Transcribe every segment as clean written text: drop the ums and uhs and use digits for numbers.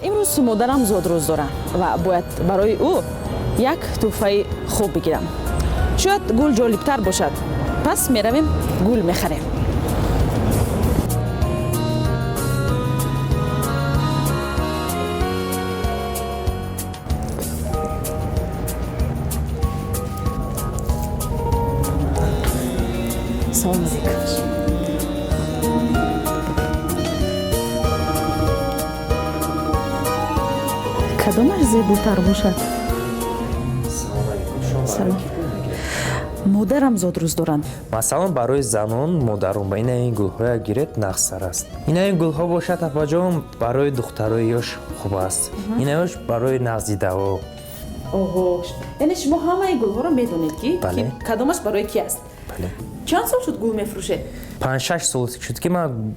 Имрӯз модарам зодрӯз дорад ва бояд барои ӯ як тӯҳфаи хуб бигирам. Шояд гул ҷолибтар бошад. Пас меравем, гул мехарем. Салом алейкум. Кадомаш зеботар бошад? Салом. Модарам зодрӯз доранд. Масалан, барои занон, модарон ба ина ин гулҳоя гиред, нағзтар аст. Ина ин гулҳо бошад, апаҷон, барои духтарои ёш хуб аст. Инаёш барои нағзидаҳо. Оҳо, яъне шумо ҳамаи гулҳоро медонед, ки Бале. кадомаш барои ки аст? Бале. Чанд сол шуд гул мефурӯшед? 5-6 сол шуд, ки ман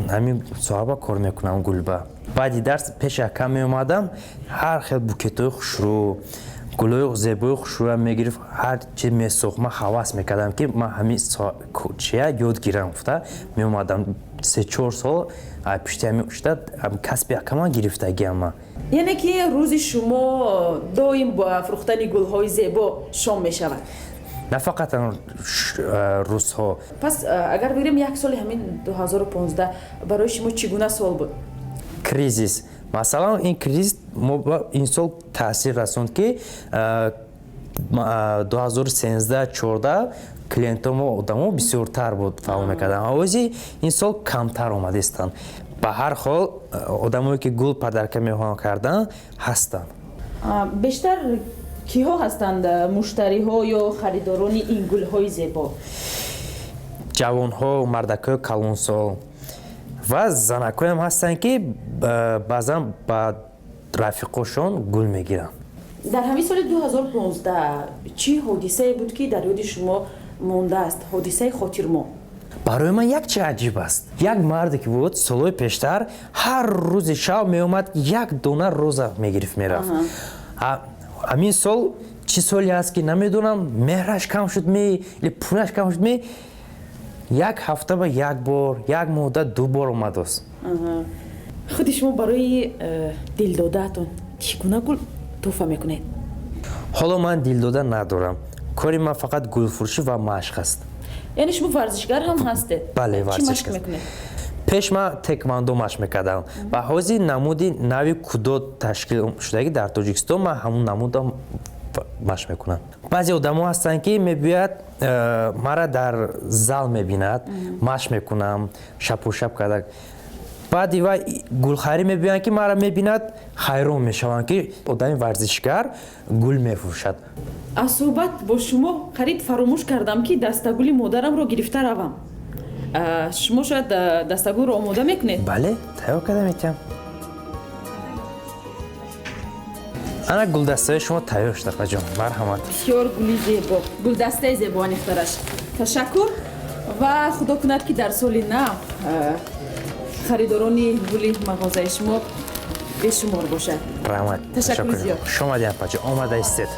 ҳамин соҳаба кор мекунам, гулба. Баъди дарс пеши акам меомадам, ҳар хел букетҳои хушрӯ, гулҳои зебои хушрӯям мегирифт, ҳар чи месохт, ман ҳавас мекардам, ки ман ҳамин чия ёд гирам гуфта меомадам. 3-4 сол пишти ҳамин шуда, касби акама гирифтагиам ман. Яъне ки рӯзи шумо доим бо фурӯхтани гулҳои зебо шом мешавад? На фақат рӯзҳо. Пас агар бигирем, як соли ҳамин 2015 барои шумо чӣ гуна сол буд? Кризис. Масалан, ин кризис мо ба ин сол таъсир расонд, ки 2013, 14 клиентҳо мо, одамо бисёртар буд, фаъол мекарданд. Ҳози ин сол камтар омадистанд. Ба ҳар ҳол, одамое, ки гул подарка мехоҳанд кардан, ҳастанд. Бештар киҳо ҳастанд муштариҳо ё харидорони ин гулҳои зебо? Ҷавонҳо, мардакҳои калонсол ва занакҳоям ҳастанд, ки баъзан ба рафиқошон гул мегиранд. Дар ҳамин соли 2015 чӣ ҳодисае буд, ки дар ёди шумо мондааст, ҳодисаи хотирмон? Барои ман як чи аҷиб аст. Як марде ки буд, солҳои пештар ҳар рӯзи шав меомад, як дона роза мегирифт, мерафт. Ҳамин сол чӣ соле аст, ки намедонам, меҳраш кам шуд ми или пулаш кам шуд ми, як ҳафта ба як бор, як моҳда ду бор омадааст. Худи шумо барои дилдодаатон чӣ гуна гул тӯҳфа мекунед? Ҳоло ман дилдода надорам. Кори ман фақат гулфурӯшӣ ва машқ аст. Яъне шумо варзишгар ҳам ҳастед? Бале. Чӣ машқ Варзишгар. мекунед? Пеш ман теквандо машқ мекардам ва ҳозир намуди нави кудо ташкил шудагӣ дар Тоҷикистон, ман ҳамун намудам машқ мекунам. Баъзе одамо ҳастанд, ки мебиёяд, мара дар зал мебинад, машқ мекунам шапу шап карда. Баъди вай гулхарӣ мебиёянд, ки мара мебинад, ҳайрон мешаванд, ки одами варзишгар гул мефурӯшад. Аз суҳбат бо шумо қариб фаромӯш кардам, ки дастагули модарамро гирифта равам. Шумо шояд дастагулро омода мекунед? Бале, тайёр карда метиҳам. Ана, гулдастаи шумо тайёр шуд, апаҷон, марҳамат. Бисёр гули зебо, гулдастаи зебо, аниқтараш. Ташаккур ва худо кунад, ки дар соли нав харидорони гули мағозаи шумо бешумор бошад. Раҳмат. Ташаккури зиёд. Хуш омадед, апаҷон, омада истед.